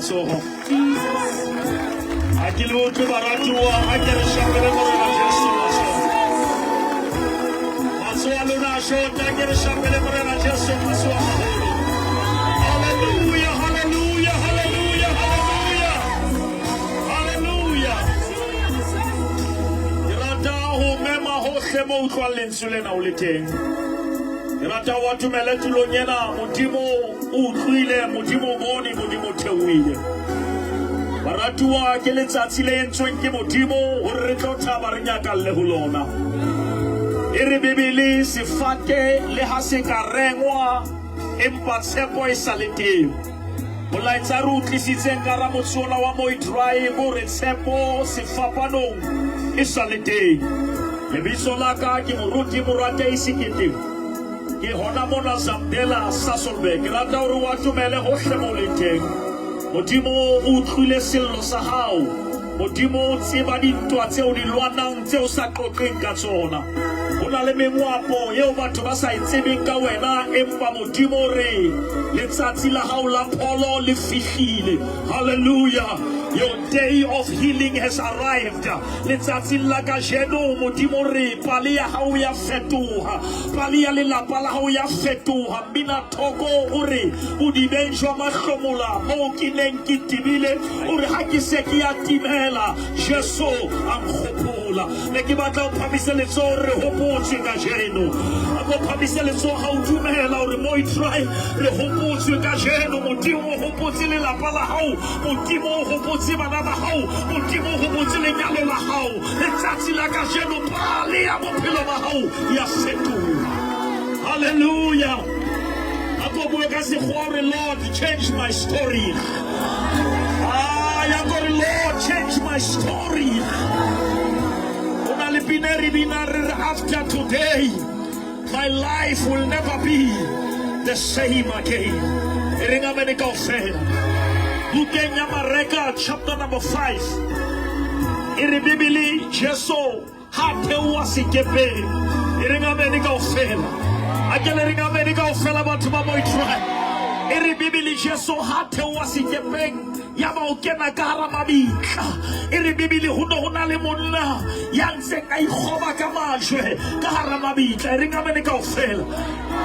Matsoho. Ha ke le utlwe baratuwa, ha ke re shapele Morena Jesu matsoho. Matsoho a lona a shota, ha ke re shapele Morena Jesu matsoho a maholo. Hallelujah, hallelujah, hallelujah, hallelujah. Hallelujah. Ke rata ho mema hohle mo utlwang lentswe lena o le teng. Ke rata ho atomele tulong ena, Modimo o utlwile, Modimo o bone, Modimo o theohile. Baratuwa, ke letsatsi le entsweng ke Modimo hore re tlo thaba re nyakalle ho lona. E re Bibele, sefate le ha se ka rengwa, empa tshepo e sa le teng. Molaetsa re o tlisitseng ka hara motse ona wa Moidry ke hore tshepo sefapanong e sa le teng. Lebitso la ka ke Moruti Moratei Sekete. Ke hona mona Zambela, Sasolburg. Ke rata hore o atomele hohle mo o leng teng. Modimo o utlwile sello sa hao. Modimo o tseba dintwa tse o di lwanang tse o sa qoqeng ka tsona. Ho na le mengwapo eo batho ba sa e tsebeng ka wena, empa Modimo o re letsatsi la hao la pholo le fihlile. Hallelujah! Your day of healing has arrived. Letsatsing la kajeno Modimo o re pale ya hao ya fetoha, pale ya lelapa la hao ya fetoha. Mmina thoko o re bodibeng jwa mahlomola moo ke neng ke tebile, o re ha ke se ke ya timela, Jesu a nkgopola. Ne ke batla o phamise letsoho re hopotswe kajeno. A ko phamise letsoho ha o dumela hore mo itry re hopotswe kajeno. Modimo o hopotse lelapa la hao, Modimo o hopotse bana ba hao, Modimo o hopotse lenyalo la hao. Letsatsi la kajeno pale ya bophelo ba hao ya fetoha. Hallelujah. A ko bue ka sekgowa hore Lord change my story. Ah, ya ko re Lord change my story. Ho na le pina e re binang re re after today my life will never be the same again. E reng amene kaofela. Bukeng ya Mareka chapter number 5 e re Bibele Jesu ha theoha sekepeng. E reng amene kaofela. A ke le reng amene kaofela batho ba Moitrae. E re Bibele Jesu ha theoha sekepeng yaba o kena ka hara mabitla. E re Bibele ho ne ho na le monna ya ntseng a ikgoba ka majwe ka hara mabitla. E reng amene kaofela.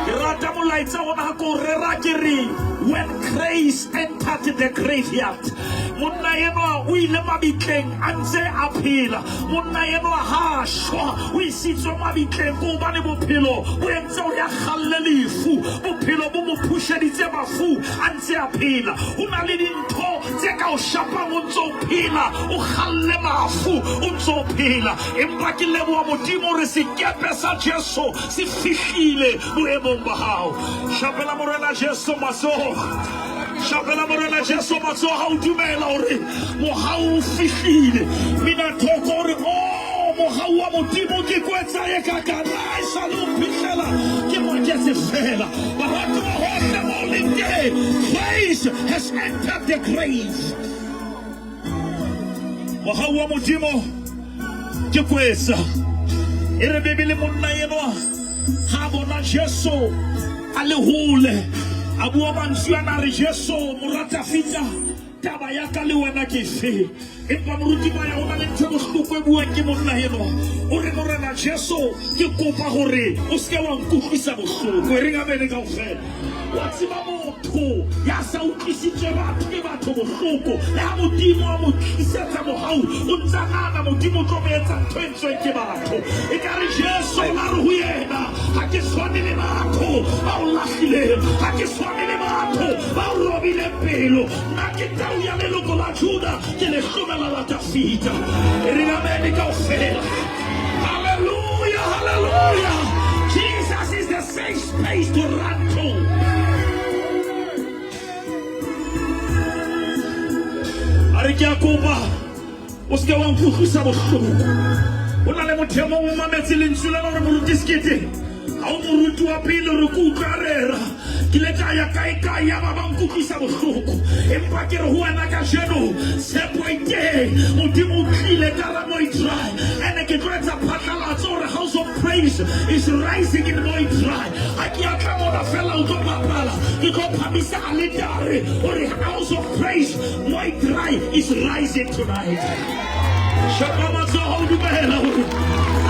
Ke rata molaetsa ona ha ko rera ke re when grace entered the graveyard. Monna enwa o ile mabitleng a ntse a phela. Monna enwa ha a shwa o isitswe mabitleng ke hobane bophelo bo entse hore a kgalle lefu. Bophelo bo mo phusheditse bafu a ntse a phela. Ho na le dintho tse ka o shapang o ntse o phela, o kgalle mafu o ntse o phela. Empa ke leboha Modimo hore sekepe sa Jesu se fihlile boemong ba hao. Shapela Morena Jesu matsoho. Shapela Morena Jesu matsoho ha o dumela hore mohau o fihlile. Mina thoko hore oh mohau wa Modimo ke kwetsa e ka kana e sa le o phihlela ke maketse fela. Baratuwa hohle mo leng teng, grace has entered the grave. Mohau wa Modimo ke kwetsa. E re Bibele monna enwa ha bona Jesu a le hole a bua mantswe ana a re Jesu mora Dafita taba ya ka le wena ke efe? Empa moruti Maya o na le ntho e bohloko e buang ke monna enwa o re Morena Jesu ke kopa hore o se ke wa nkutlwisa bohloko. E reng amene kaofela. Wa tseba motho ya sa utlwisitswe batho ke batho bohloko le ha Modimo a mo tlisetsa mohau o ntsa nahana Modimo o tlo mo etsa ntho e ntsweng ke batho. E ka re Jesu o la re ho yena ha ke tshwane le batho ba o lahlileng, ha ke tshwane le batho ba o robileng pelo. Nna ke tau ya leloko la Juda, ke lehlomela la Dafida. E reng amene kaofela. Hallelujah, hallelujah. Jesus is the safe space to run to. A re ke a kopa o se ke wa nkutlwisa bohloko. Ho na le motho e mong o mametse lentswe lena hore moruti Sekete ha o moruti wa pele hore ke utlwa rera. Ke ile ka ya kae kae ya ba ba nkutlwisa bohloko. Empa ke re ho wena kajeno tshepo e teng. Modimo o tlile ka Ramoidry. Ene ke tlo etsa phatlalatso hore House of Praise Praise is rising in Moidry. Ha ke a tla mona fela o tlo bapala. Ke tlo phamisa aletare hore House of Praise Moidry is rising tonight. Shapa matsoho o dumela hore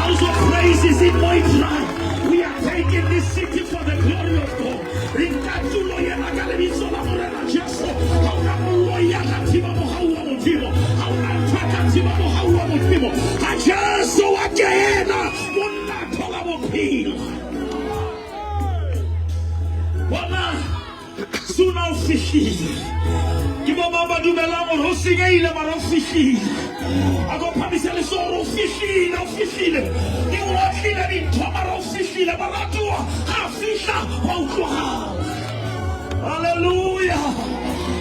House of Praise is in Moidry. We are taking this city for the glory of God. Re nka tulo ena ka lebitso la Morena Jesu. Ha hona moloi ya tla thiba mohau wa Modimo. Ha hona ntho e tla thiba mohau wa Modimo. Ha Jesu wa kena, monna a thola bophelo. Bona, suna o fihlile. Ke bo mang ba dumelang hore ho senyehile mara o fihlile. A ko phamise letsoho hore o fihlile, o fihlile. Di o otlile dintho mara o fihlile. Baratuwa, ha a fihla wa utlwahala. Hallelujah.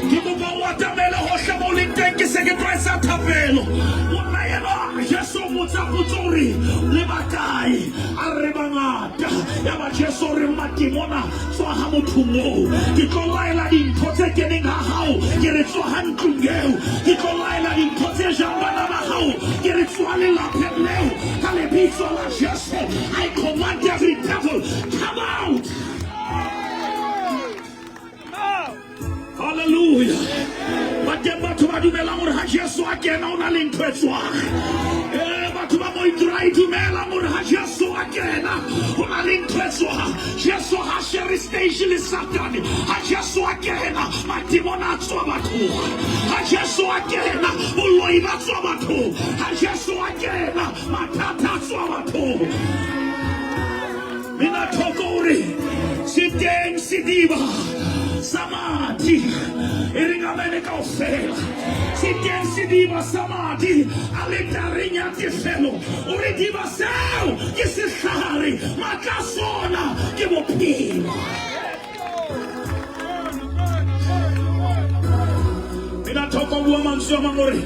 Ke kopa o atamele hohle mo o leng teng ke se ke tlwaetsa thapelo. Monna enwa Jesu o motsa potso o re le bakae? A re bangata. Yaba Jesu o re matimona tswa ha mothong oo. Ke tlo laela dintho tse keneng ha hao ke re tswa ha ntlong eo. Ke tlo laela dintho tse jang bana ba hao ke re tswa lelapeng leo ka lebitso la Jesu. I command every devil come out. Hallelujah. Ba teng batho ba dumelang hore ha Jesu a kena o na le ntho e tswang. Eh, batho ba mo itrai dumelang hore ha Jesu a kena ho na le ntho e tswang. Jesu ha share stage le Satane. Ha Jesu a kena madimona a tswa bathong. Ha Jesu a kena boloi ba tswa bathong. Ha Jesu a kena mathata a tswa bathong. Mina thoko o re se teng sediba sa madi e reng amene kaofela se teng sediba sa madi aletareng ya tefelo o re diba seo ke sehlare matla a sona ke bophelo Mina thoko bua mantswe a mang gore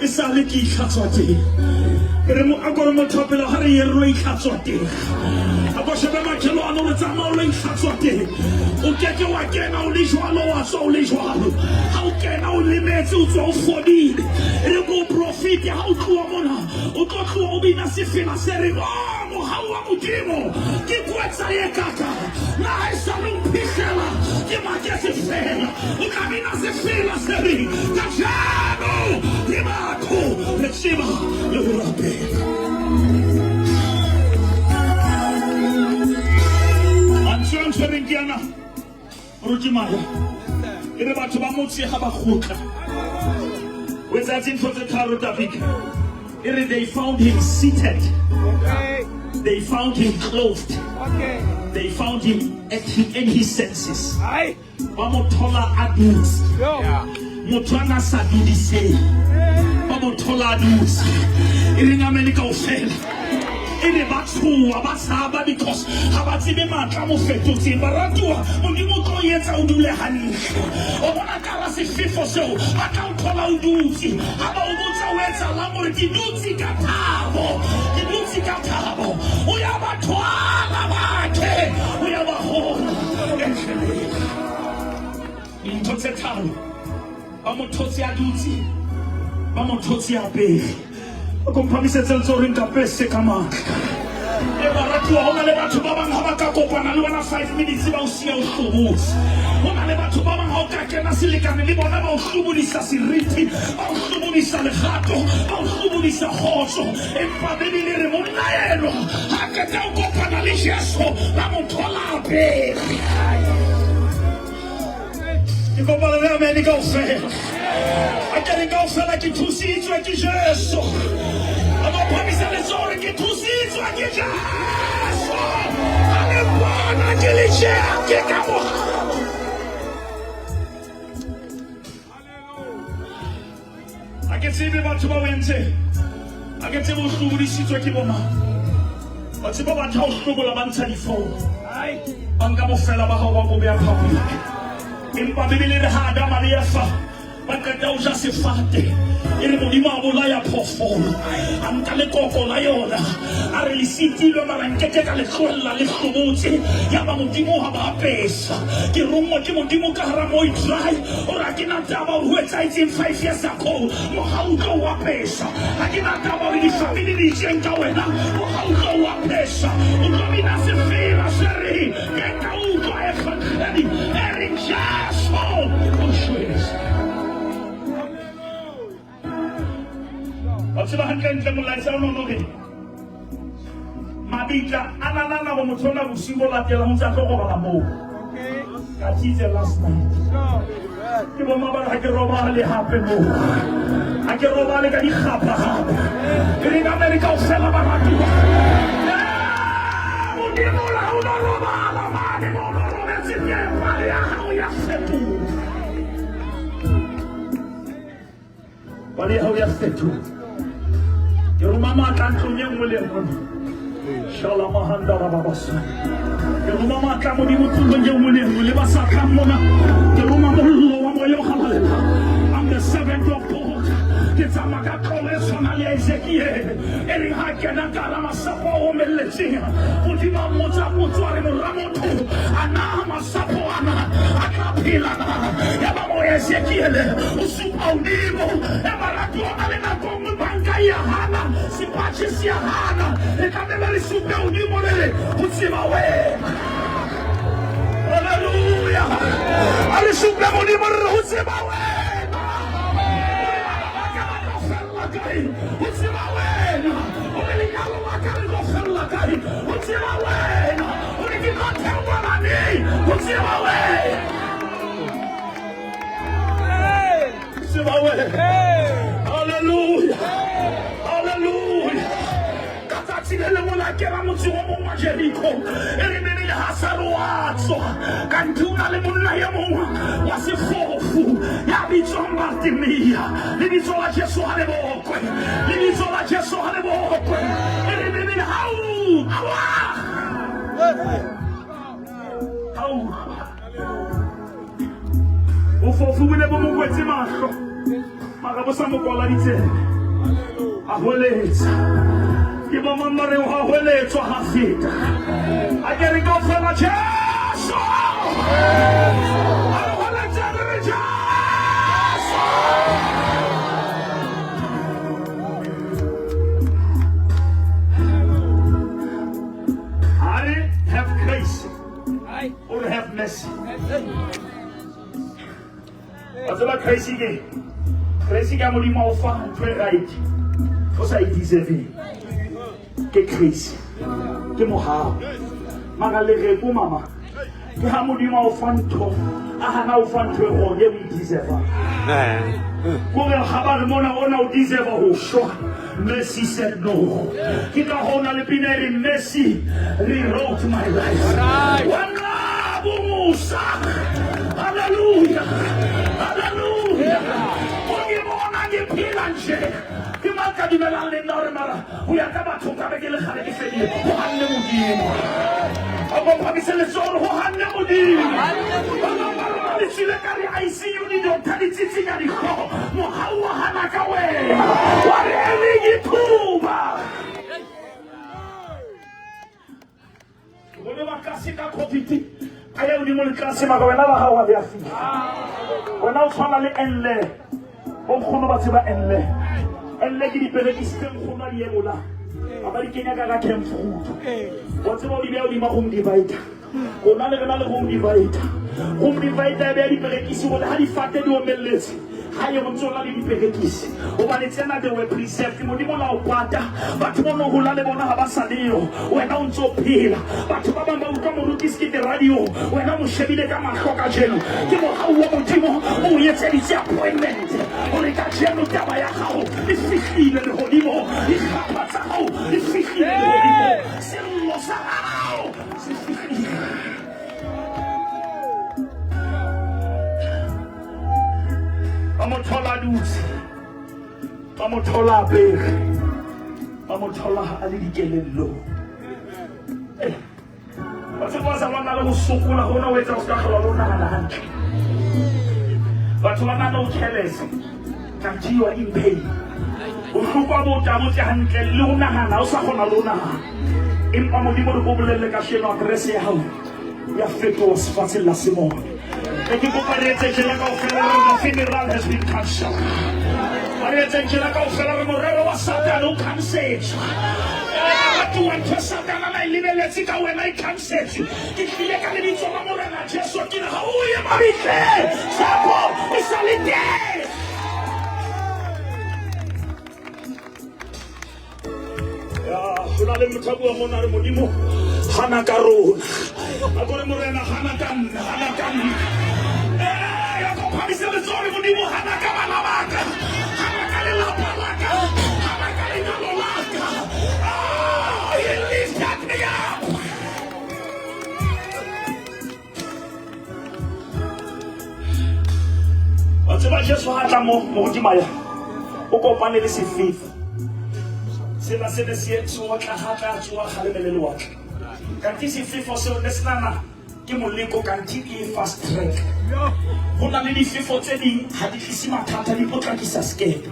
e sa le ke itlhatswa teng e re a kore motho wa pele ga re ye re lo itlhatswa teng a ko shebe makhelwane o re tsamaya o lo itlhatswa teng o keke wa kena o le jwalo wa tswa o le jwalo ga o kena o lemetse o tswa o fodile e re ko o profite ga o tloa mona o tlo tloa o bina sefela se reng o mogau wa modimo ke kwetsa ye kaka na ga e sa le mphihlela ke maketse fela o tla bina sefela se reng kajeno re batho re tseba le go rapela mantswe a ntshwereng ke ana moruti maya e re batho ba motse ga ba kgotla o etsatse ntho tse tharo tafika e re they found him seated they found him clothed they found him at in his senses ba mo thola a dutse motho a na sa dudiseng ba mo thola a dutse e reng amene kaofela e re ba tshoa ba tshaba because ga ba tsebe maatla a mo fetotseng baratuwa modimo o tlo etsa o dule hantle o bona kara sefefo seo ba tla o thola o dutse ga ba o botsa o etsalang gore ke dutse ka thabo ke dutse ka thabo o ya ba thwala bathe o ya ba gola endleleng dintho tse tharo ba mo thotse a dutse ba mo thotse a apere o ko mphamisetse letsoho re nkapese ka matla e baratuwa go na le batho ba bangwe ga ba ka kopana le wena five minutes ba o sia o hlobotse go na le batho ba bangwe ga o ka kena selekane le bona ba o hlobodisa seriti ba o hlobodisa legato ba o hlobodisa kgotso empa bebele re monna enwa ga qeta o kopana le jesu ba mo thola apere ke kopana le amene kaofela a ke re kaofela ke thusitswe ke jesu a ba phamisa letsoho gore ke thusitswe ke jesu a le bona ke le jea ke ka mogala a ke tsebe batho ba o entseng a ke tsebe o hlobodisitswe ke bomang ba tseba batho ha o hlobola ba ntsha difounu ba nka bofela ba gago ba bo beya public empa bebele re ha adama le efa Ba qeta ho ja sefate, e re Modimo a bolaya phoofolo, a nka lekoko la yona, a re le sitilwe, mara nkeke ka le tlohella le hlobotse. Yaba Modimo ha ba apesa. Ke ronngwa ke Modimo ka hara Mooi Dry, o re ha ke na taba hore ho etsahetseng 5 years ago, mohau o tlo o apesa. Ha ke na taba hore difamily di itseng ka wena, mohau o tlo o apesa. O tlo bina sefela se re ke ka utlwa evangeli e reng Jesu o shwetse. Wa tseba hantlentle molaetsa o nono re mabitla a nanana go motho ona bosiu bo latelang o ntse a tlo robala moo. Ka tsitse last night. Ke bo mabala ha ke robale hape moo. Ha ke robale ka dikgapha hape. E re ka Amerika o fela baratuwa. Modimo la o no robala mane mo no robetse teng pale ya hao ya fetoha. Pale ya hao ya fetoha. Ke roma matla ntlong e nngwe le e nngwe. Shalamahanda rababasa. Ke roma matla Modimo tulong e nngwe le e nngwe le ba sa tlang mona. Ke roma mollo wa moya o halalelang. I'm the servant of God. Ke tsamaya ka tlolo e tshwana le ya Ezekiel. E reng ha kena ka hara masapo a omelletseng. Modimo a mmotsa potso a re mora motho a na masapo ana a tla phela na? Yaba mo Ezekiel o supa hodimo. E baratuwa ka le nako nngwe banka e a hana, sepatjhe se a hana. Re tlamehile re supe hodimo re re ho tseba wena. Haleluya. A re supe modimo re re ho tseba wena. Hore bana ba ka ba tlo fella kae? Ho tseba wena. Hore lenyalo la ka le tlo fella kae? Ho tseba wena. Hore ke tlo theoha neng? Ho tseba wena. Tseba wena. Haleluya. Haleluya. Ka tsatsi le lengwe la kena motseng o mongwe wa Jeriko, e re Bibele ha sa re wa tswa, kanthe o na le monna e mongwe wa sefofu ya bitswang Bartimea. Lebitso la Jesu ha le bokwe, lebitso la Jesu ha le bokwe. E re Bibele ha utlwa, ha utlwa bofofu bo ne bo mo kwetse mahlo, mara bo sa mo kwala ditsebe. A hweletsa. Ke bo mang ba reng hwa hweletswa ha feta? A ke re kaofela Jesu! A re hweletse re re Jesu! A re have grace or have mercy. Wa tseba grace ke grace ke ya Modimo a o fa ntho e right o sa e deserveng. Ke grace, ke mohau. Mara lereko mama ke ha Modimo a o fa ntho a hana o fa ntho e wrong e o e deservang. Kore ga ba re mona ona o deserve ho shwa. Mercy said no. Ke ka hona le pina e reng Mercy rewrote my life. Wa nqaba umusa. Hallelujah. Hallelujah. O ke bona ke phela nje. Ke mang ka dumelang le nna hore mara ho ya ka batho nka be ke le kgale ke fedile. Ho hanne Modimo. A ko phamise letsoho ho hanne Modimo. Ba bang ba rona le tswile ka re ICU di-doctor di tsitsinya dihlooho. Mohau wa hana ka wena. Wa re elinye ithuba. Ke bone ba tlase ka COVID. A ya hodimo le tlase mara wena la hao ha le a fihla. Wena o tshwana le enle. Bonkgono ba tseba enle. Enle ke diperekisi tse nkgono a di ebola. A ba di kenya ka ga camp fruit. Wa tseba o di beha hodima home divider. Rona le rena le home divider. Home divider e beha diperekisi hore ha difate di omelletse ha ye ho tsona le diperekisi hobane tsena they were preserved. Modimo la o pata batho ba no hola le bona ha ba sa leo, wena o ntso phela. Batho ba bang ba utlwa moruti sekete radio, wena o mo shebile ka mahlo. Kajeno ke mohau wa Modimo o etseditse appointment hore kajeno taba ya gago e fihlile lehodimo, dikgapha tsa gago di fihlile lehodimo, sello sa gago se fihlile. Ba mo thola a dutse, ba mo thola a apere, ba mo thola a le dikelellong. Ba tseba ba sa lwana le ho sokola hona ho etsa o se ka hlola le o nahana hantle. Batho ba nana o careless. Kanti you are in pain. Bohloko ha bo tabotse hantle le ho nahana o sa kgona le ho nahana. Empa Modimo re ko bolelle kasheno address ya hao ya fetoha sefatsheng la semoya. E ke kopa re etse tjena kaofela re the funeral has been cancelled. A re etseng tjena kaofela re morero wa Satane o cancetswe. Ratuwa ntho Satane a na e lebeletse ka wena e cancetswe. Ke tlile ka lebitso la Morena Jesu ke re ha o ye mabitleng. Tshepo e sa le teng. Ya, ho na le motho a bua mona re Modimo hana ka rona. A ko re Morena hana ka nna, hana ka nna. Eh, ya ko phamise letsoho re Modimo hana ka bana ba ka. Hana ka lelapa la ka. Hana ka lenyalo la ka. Ah, he lifted me up. Wa tseba Jesu ha tla mo mo hodima ya o kopane le sefefo sena se ne se tsoa tla ha tla tsoa kgaleme le lewatle kanti sefefo seo ne se nana ke moleko kanti ke fast track ho na le difefo tse ding ha di tlise mathata di potlakisa sekepe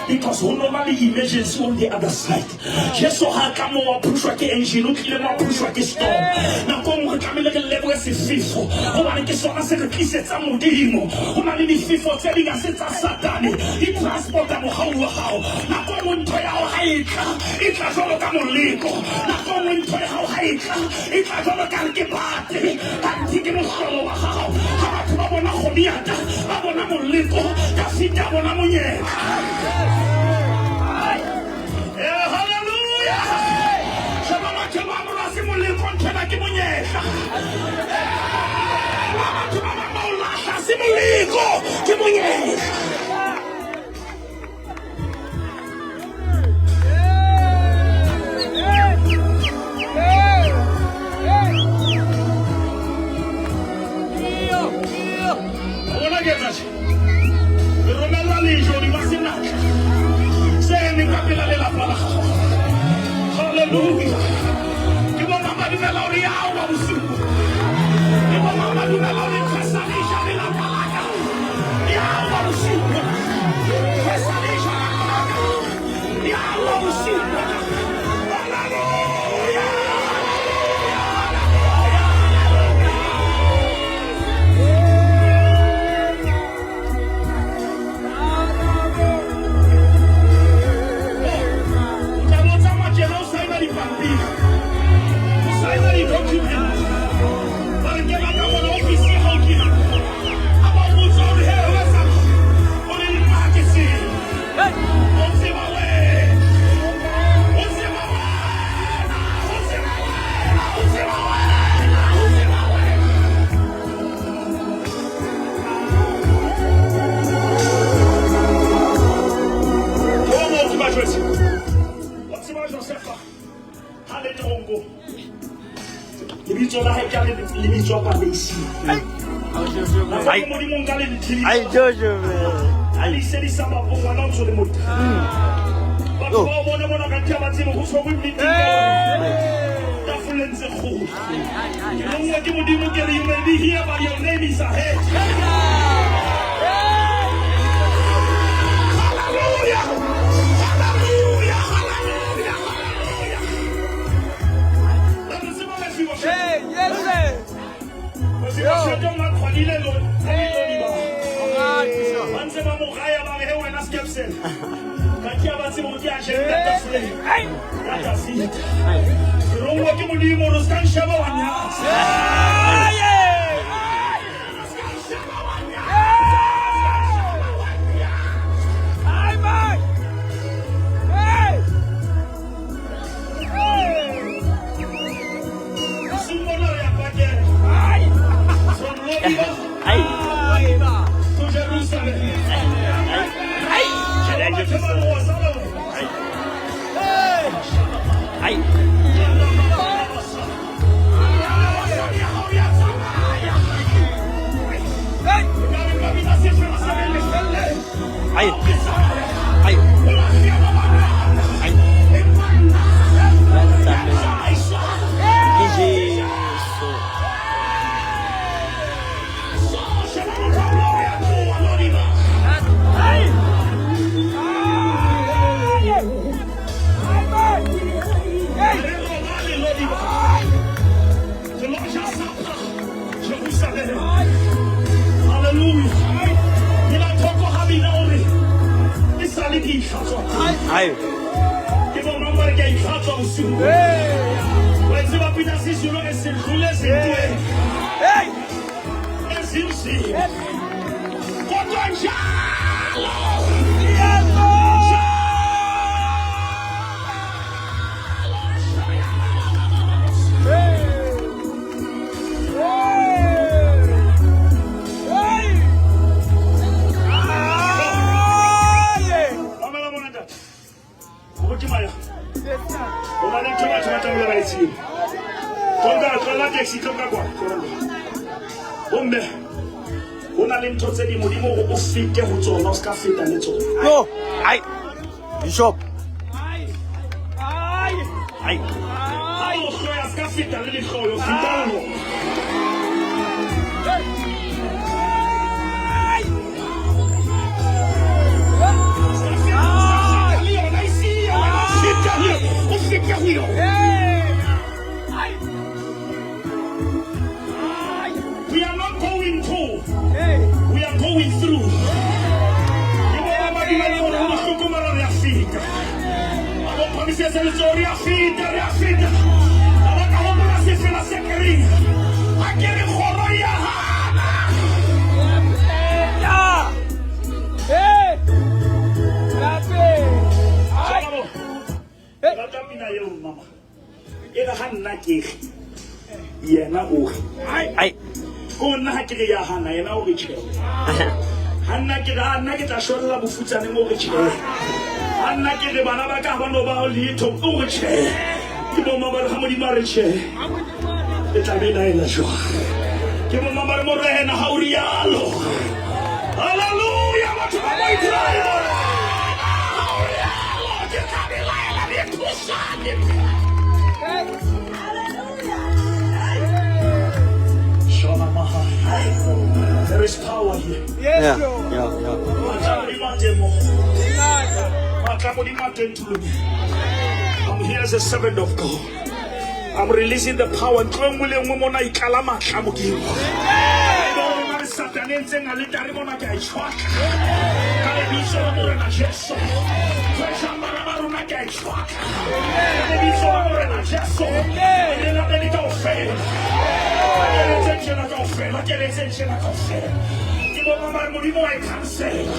because ho no ba le emergency on the other side Jesu ha tla mo wa phushwa ke engine o tlile mo wa phushwa ke storm nako nngwe re tlamehile re lebohe sefefo gobane ke sona se re tlisetsang modimo go na le difefo tse ding ga se tsa satane di transporta mogau wa gago nako nngwe ntho ya gago ga e tla e tla jalo ka moleko nako nngwe ntho ya gago ga e tla e tla jalo ka re ke bate kanthe ke mohlolo wa gago ga batho ba bona goliata ba bona moleko Dafita a bona monyetla. Eh, hallelujah! Sheba batho ba morwa se moleko nthwena ke monyetla. Eh, ba batho ba bang ba o lahla se moleko ke monyetla. Wa bona ke etsa tje? Re romella lejodi ba senatla se emeng ka pela lelapa la gago. Hallelujah. Ke bo mang ba dumela hore ya wa bosiu? Ke bo mang ba dumela hore ntho e sa le ja lelapa la ka? Ya wa bosiu bona. Ntho e sa le ja lelapa la ka. Ya wa bosiu bona. Hallelujah. O tla bo tsamaya tjena o saena dipampiri, o saena di-document. Ba re kena ka mona ofisi ya hao ke ena. Ha ba o botsa hore he ho etsang, o re nna ha ke tsebe. O tseba wena. O tseba wena. O tseba wena. O tseba wena. O tseba wena. Tloha moo ke ba jwetse. Wa tseba Josefa ha le teronkong. Lebitso la hae ke le lebitso Palesi. Nako e Modimo nka le nthile. Ai Jojo man. A le isedisa bapo ngwana o ntso le motho. Batho ba o bone mona ka ntho ya ba tsebe ho tshwerwe meeting ka wena. Tafoleng tse kgolo. Ke lonngwe ke Modimo ke re you may be here but your name is ahead. Hallelujah! Hallelujah! Hallelujah! Hallelujah! La re tseba Mephibosheth. Hey, yes sir. Mephibosheth o na qhwadile lo qhwadile di ba. Ba ntse ba mo raya ba re he wena Skepsel. Kanti ha ba tsebe hore ke a jeng ka tafoleng. Ya Dafita. Ke ronngwe ke Modimo hore o ska nsheba wa nyatsa. O ska nsheba wa nyatsa. O ska nsheba wa nyatsa. Bosiung bona re ya pakela. From Lodiba to Jerusalem. Sheba batho ba re wa sala wena. Ai. Ai. Ke bo mang ba re ke a itlhatswa bosiu. Wa tseba pina Sezulu re se dlule ezintweni ezinzima. Kodwa njalo. Mamela mona ntate. Moruti Maya. Ho na le ntho e batho ba tlamehile ba e tsebe. Tlo nka tlohella taxi tlo nka kwa. Bomme ho na le ntho tse ding Modimo o re o fete ho tsona o ska feta le tsona. Yo. Ai. Bishop. Ai. Ha o hloya ska feta le lehloyo feta le lona. Le yona e siyo wena feta le yona o fete ho yona. We are not going to. We are going through. Ke bo ba ba dumelang hore ho bohloko mara re a feta. A bo phamisetse letsoho re a feta, re a feta. A ba ka hopola sefela se ke reng ha ke re kgoro ya hana. Sheba mo. Ke rata pina eo mama. E re ha nna ke re yena o re. Ai. Ko nna ha ke re ya hana yena o re tjhe. Ha nna ke re ha nna ke tla shwella bofutsaneng o re tjhe. Ha nna ke re bana ba ka ha ba no ba letho o re tjhe. Ke bo mama re ha Modimo a re tjhe. E tla be e laela jwang? Ke bo mama re morena ha o rialo. Hallelujah batho ba Moitrai morena ha o rialo ke tla belaela mekhosane. Shona Mahai. There is power here. Yeah. Yeah, yeah. Matla a Modimo a teng mo. Matla a Modimo a teng tulong. I'm here as a servant of God. I'm releasing the power. Ntlo e nngwe le e nngwe mona e tlala matla a Modimo. Haeba ho na le Satane e ntseng aletare mona ke a e tjhwatla. Ka lebitso la Morena Jesu. Tshweshang bana ba rona ke a e tjhwatla. Ka lebitso la Morena Jesu. Le lapele kaofela. A ke re etseng tjena kaofela. A ke re etseng tjena kaofela. Ke bo mama re Modimo wa e cancela.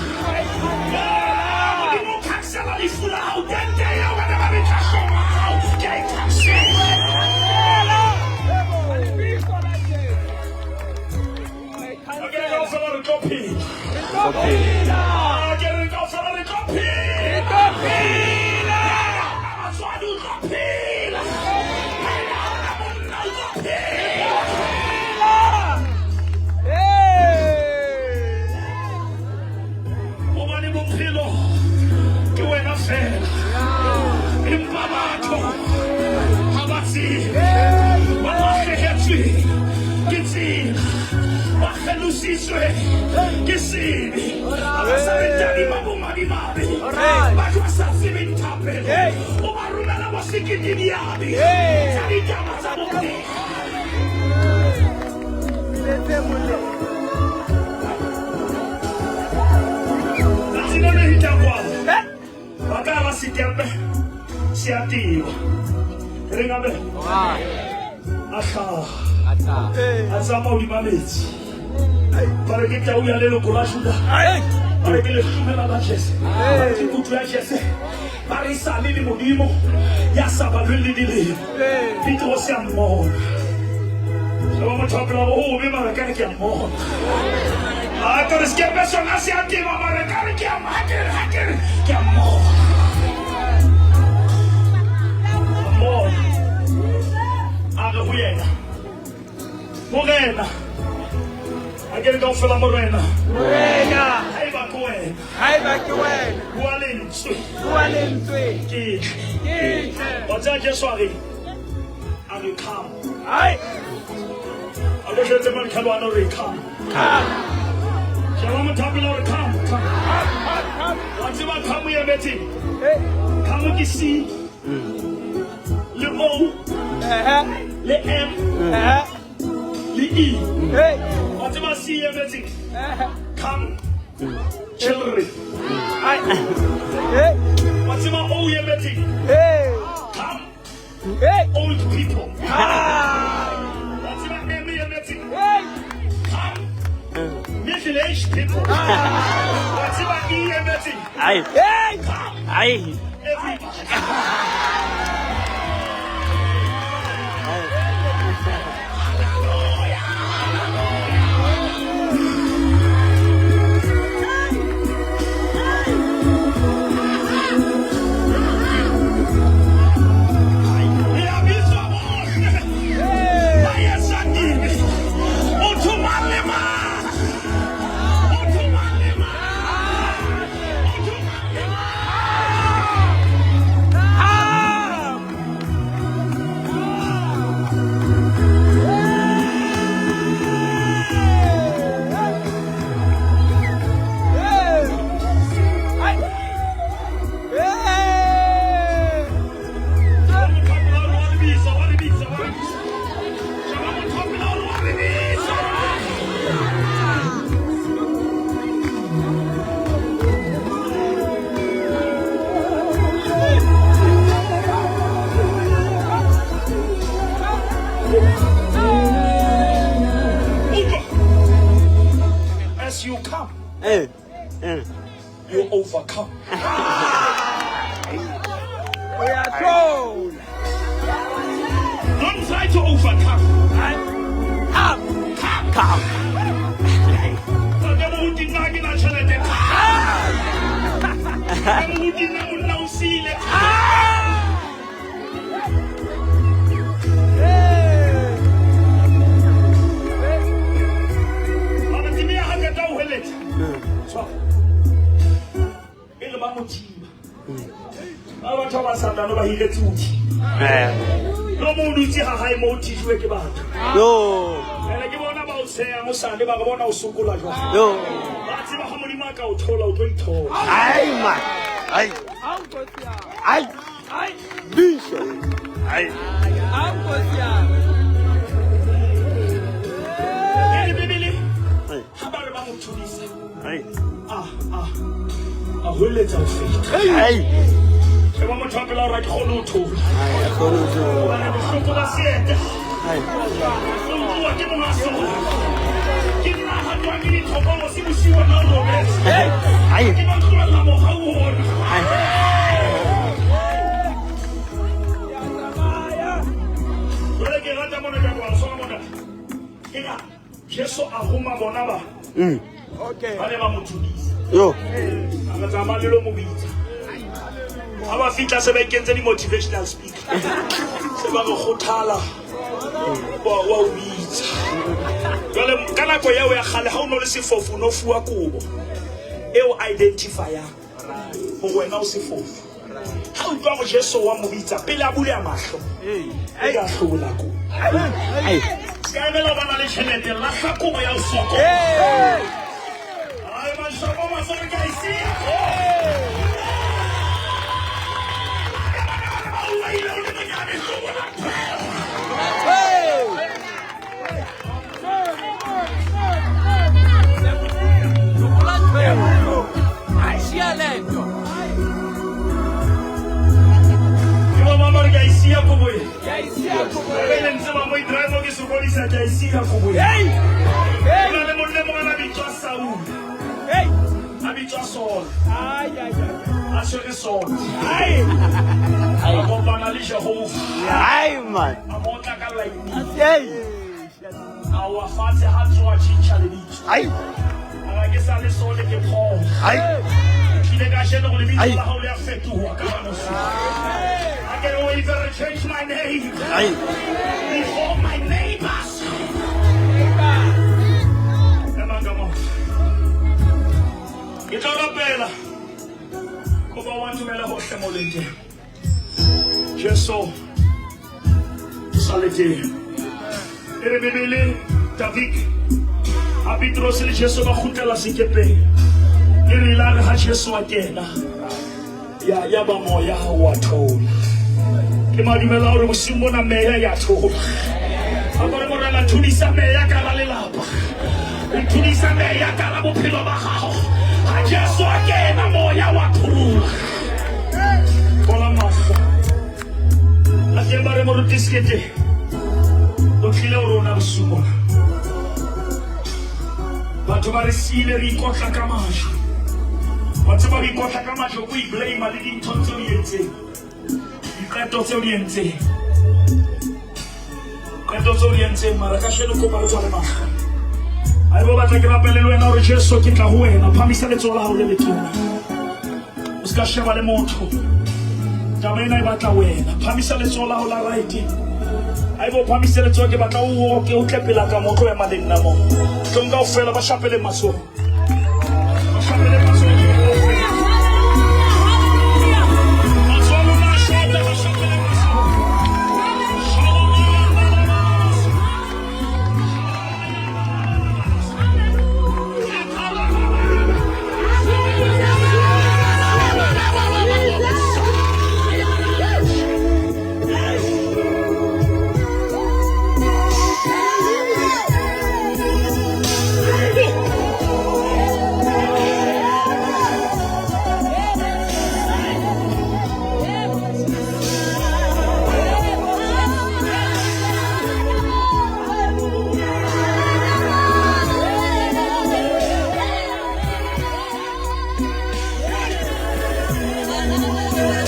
Modimo o cancela lefu la hao. Tente eo ba ne ba re tla hloma hao. Ke a e cancela. A ke re kaofela re tlo phela. A ke re kaofela re tlo phela. Batswadi o tlo phela. Haeba ha ona monna o tlo phela. Hobane bophelo ke wena fela. Empa batho ha ba tsebe. Ba lahlehetswe ke tsela. Ba kgelositswe ke sebe. Ha ba sa re tadima bomadimabe. Batho ba sa tsebeng thapelo. O ba romela bo sekete-diabe tsa ditaba tsa bophelo. Tsatsi le le hitang kwano. Ba ka ba sekepe se a teba. Re reng amen? A hlaha. A tsamaya hodima metsi. Ba re ke tau ya leloko la Juda. Ba re ke lehlomela la Jese. Ba re ke kutu ya Jese. Ba re e sale le Modimo ya sa balweng le dilemo. Petrose a mmona. Sheba motho a pela ho be mara ka re ke a mmona. A ka re sekepe sona se a teba mara ka re ke a ha ke re ha ke re ke a mmona. A mmona. A re ho yena. Morena. A ke re kaofela morena. Morena. Haeba ke wena. Haeba ke wena. Bua lentswe. Bua lentswe. Ke tle. Ke tle. Wa tseba Jesu a reng? A re come. Ai. A ko jwetse makhelwane hore come. Come. Sheba motho a pela hore come, come. Come. Wa tseba come e emetseng? Hey. Come ke C. Le O. Le M. Le E. Hey. Wa tseba C e emetseng? Eh. Come. Children. Hey. Wa tseba o emetseng? Hey. Come, Hey. old people. Wa tseba M e emetseng? Hey. Come, middle-aged people. Wa tseba E emetseng? Ai. Hey. Come, Ai. everybody. Re a bitswa bohle. Ba etsa dibe. Motho mang le mang. Motho mang le mang. Motho mang le mang. Hey. Motho wa pela o re wa re bitsa, wa re bitsa, wa re bitsa. Sheba motho wa pela o re wa re bitsa. Utlwa. As you come, Eh. Eh. you overcome. Uyathola. Don't try to overcome. Come. Come. Ntate moruti nna ha ke na tjhelete. Ntate moruti nna monna o siile. Mara tsebe ya ha qeta ho hweletsa. Tshwara. E re ba mo thiba. Ba batho ba sandano ba hiretse ho thiba. Eh. Le mo o dutse ha hae mo o thijuwe ke batho. Yo. Ene ke bona ba o tshehang hosane ba re bona o sokola jwang. Yo. Ba tseba ha Modimo a ka o thola o tlo ithola. Ai man. Ai. Awu Nkosi yami. Ai. Hayi. Bisho. Ai. Awu Nkosi yami. E re Bibele Ai. ha ba re ba mo thudisa. Ai. A hweletsa ho feta. Ai. Sheba motho wa pela hore ha ke kgone ho thola. Ai, kgone ho thola. Hobane bohloko ba seeta. Ai. O utluwa ke monga sona. Ke nna hatwang ke ditlhokolosi bosiu wena o robetse. Ai. Ke ba tlohella mohau ona. Ai. Uyatsamaya. Jwale ke rata mona ka kwa sona mona. Ke ra Jesu a roma bona ba. Okay. Ba ne ba mo thudisa. Yo. A re tsamaya le lo mo bitsa. Ha ba fihla se ba ikentse di-motivational speaker. Se ba re kgothala. Wa o bitsa. Jwale ka nako eo ya kgale ha o no le sefofu o no fuwa kobo eo identify-ang hore wena o sefofu. Ha o utlwa hore Jesu wa mo bitsa pele a buleha mahlo, o ka hlobola kobo. Ai. Se ka emela ho bana le tjhelete, lahla kobo ya ho sokola. Hey. Ai, mashopo masore ke a e siya. Hey. Ashiya lento. Ke ba mama re ke a e siya kobo e. Ngiyayisiya kubo. Re le ntse ba mo e drive ke sokodisa ke a e siya kobo e. Hey. Ho Hey. na le monna e mong a na bitswa Saul, Hey. a bitswa Saul, Ay ay ay. a tshwere sword. Hayi. A kopana le Jehova, Ai man. a mo otla ka lightning. Ai. A wa fatshe ha tsoha tjhentjha lebitso. Ai. A re ke sa le Saul ke Paul. Ai. Tlile kajeno hore lebitso Ai. la hao le a fetoha ka hara mose. I can always change my name Ai. before my neighbors. Emang ka maoto. Ke tla rapela. Kopa wa ntumele hohle mo leng teng. Jesu o sa le teng. E re Bibele, David, ha Petrose le Jesu ba kgutlela sekepeng, e re la re ha Jesu a kena, ya ba moya wa thola. Ke madumela hore bosiung bona meya ya thola. A ko re Morena thudisa meya ka hara lelapa. Re thudisa meya ka hara bophelo ba hao. Jesu a kena moya wa pholoha. Kola mahlo. A teng ba re moruti Sekete o tlile ho rona bosiu bona. Batho ba re siile re ikotla ka majwe. Wa tseba ho ikotla ka majwe ko i-blame le dintho tseo di entseng. Diqeto tseo di entseng. Qeto tseo di entseng mara kasheno kopa re tswale mahlo. Haeba o batla ke rapele le wena hore Jesu ke tla ho wena, phamisa letsoho la hao le letona. O se ka sheba le motho. Taba ena e batla wena. Phamisa letsoho la hao la right. Haeba o phamise letsoho ke batla o oke o tle pela ka mo tlo ema le nna mo. Tlong kaofela ba shapele matsoho. Ba shapele matsoho kaofela. Matsoho a lona a shota, ba shapele matsoho.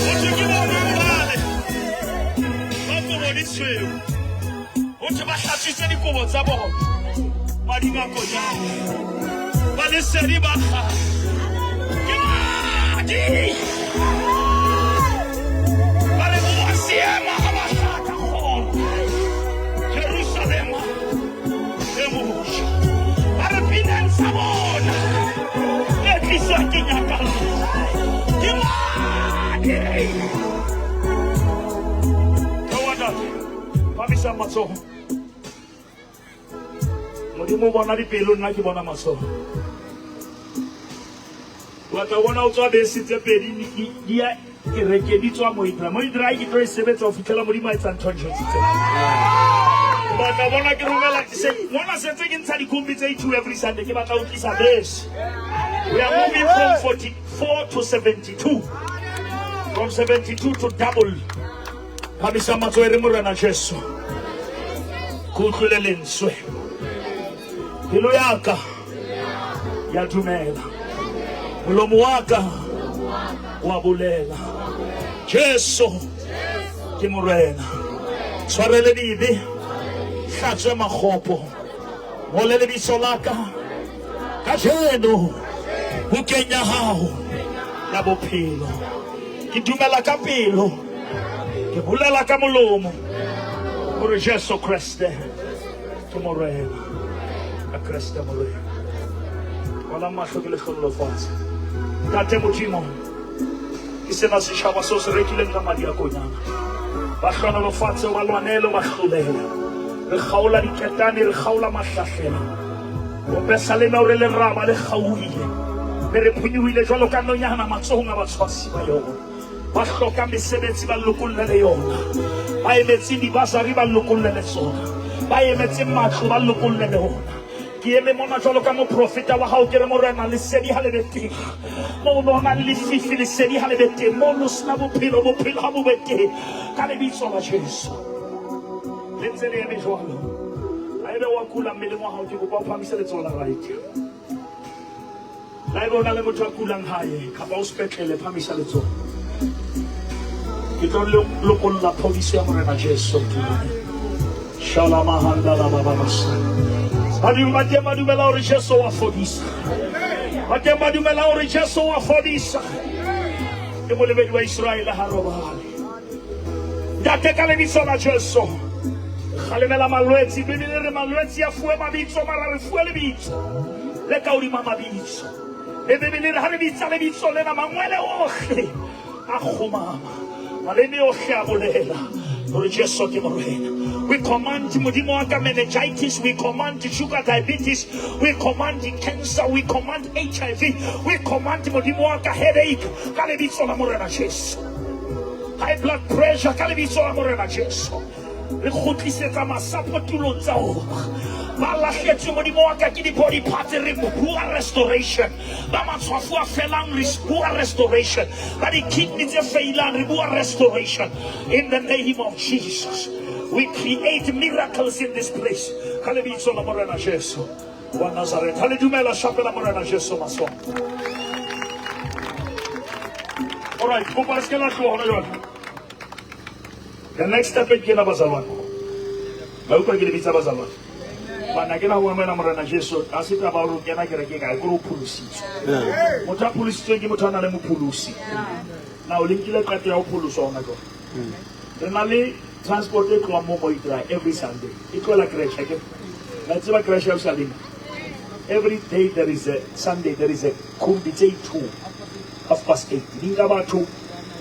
Ho thwe ke bona bale ba kobo di tshweu. Ho thwe ba hlatswitse dikobo tsa bona mading a Konyana. Ba lesedi ba kganya. Ke madi. Ba re boa seema ha ba hlaka kgoro. Jerusalema e motjha. Ba re pineng sa bona e tliswa ke nyakallo. Ke madi. Theoha ntate. Phamisa matsoho. Modimo o bona dipelo, nna ke bona matsoho. O batla ho bona o tswa bese tse pedi di di ya kerekeng di tswa Moidra. Moidra ke tlo e sebetsa ho fihlela Modimo a etsa ntho a njwetsitseng. O batla ho bona ke romela se mona sentse ke ntsha dikombi tse two every Sunday ke batla ho tlisa bese. We are moving from 44 to 72. From 72 to double. Phamisa matsoho e re Morena Jesu. Ke utlwile lentswe. Pelo ya ka ya dumela. Molomo wa ka wa bolela. Jesu ke Morena. Tshwarele dibe, hlatswe makgopo. Ngole lebitso la ka kajeno bukeng ya hao ya bophelo. Ke dumela ka pelo, ke bolela ka molomo hore Jesu Kreste ke Morena. Ka Kreste Morena. Kwalang mahlo ke le hlonolofatse. Ntate Modimo, ke sena setjhaba seo se rekileng ka madi a Konyana. Ba hlonolofatse, o ba lwanele, o ba hlolele. Re kgaola diketane, re kgaola mahlahlela. Mopesaleme o re leraba le kgaohile, mme re phonyohile jwalo ka nonyana matsohong a batshwasi ba yona. Ba hlokang mesebetsi ba lokollele yona, ba emetseng dibasari ba lokollele tsona, ba emetseng matlo ba lokollele ona. Ke eme mona jwalo ka moprofeta wa hao, ke re Morena, lesedi ha le be teng. Moo ho nang le lefifi, lesedi ha le be teng. Moo ho sena bophelo, bophelo ha bo be teng. Ka lebitso la Jesu. Le ntse le eme jwalo. Haebe wa kula mmeleng wa hao, ke kopa o phahamise letsoho la right. Le haebe o na le motho a kulang hae kapa o sepetlele, phahamisa letsoho. Ke tlo lokolla phodiso ya Morena Jesu tulong. Shalamahanda la baba basa. Badimo ba teng ba dumela hore Jesu wa fodisa. Ba teng ba dumela hore Jesu wa fodisa. Ke molebedi wa Iseraele ha robale. Ntate ka lebitso la Jesu. Kgalemela malwetsi. Bibele re malwetsi a fuwe mabitso mara re fuwe lebitso le ka hodima mabitso. Le Bibele re ha re bitsa lebitso lena mangwele ohle a kgomama. Maleme ohle a bolela hore Jesu ke Morena. We command Modimo wa ka meningitis, we command sugar diabetes, we command cancer, we command HIV, we command Modimo wa ka headache ka lebitso la Morena Jesu. High blood pressure ka lebitso la Morena Jesu. Re kgutlisetsa masapo tulong tsa ona. Ba lahletswe Modimo wa ka ke di-body parts, re bua restoration. Ba matshwafo a felang, re bua restoration. Ba di-kidney tse failang, re bua restoration. In the name of Jesus, we create miracles in this place. Ka lebitso la Morena Jesu wa Nazareth. Ha le dumela, shapela Morena Jesu matsoho. All right, kopa le se ke la tloha hona jwale. The next step ke ena, bazalwane. Ba utlwa ke le bitsa bazalwane. Bana ke na ho emela Morena Jesu, ha se taba hore o kena kereke kae, ke hore o pholositswe. Motho a pholositsweng ke motho a nang le mopholosi. Na o le nkile qeto ya ho pholoswa hona jwale? Re na le transport e tlohang mo Moidra every Sunday. E tlohela creche, akere? La tseba creche ya Usalima? Every day there is a Sunday, there is a khumbi tse 2, 8:30. Di nka batho,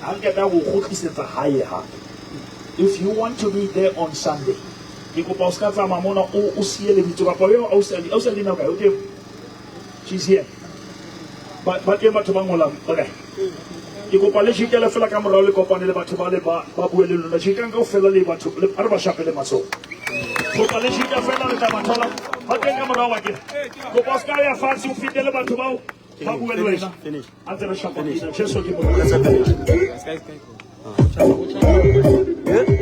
ha nketa go kgutlisetsa hae hape. If you want to be there on Sunday, ke kopa o ska tsamaya mona o siye lebitso kapa eo ausi Alina o kae? O teng? She's here. Ba teng batho ba ngolang, okay. Ke kopa le jikele fela ka morao le kopane le batho ba le ba bue le lona. Jikang kaofela le batho, a re ba shapele matsoho. Kopa le jika fela re tla ba thola. Ba teng ka morao wa ke. Kopa o ska ya fatshe o fetele batho bao ba bue le wena. Finish. A ntse re shapa pina. Jesu ke Morena. Finish.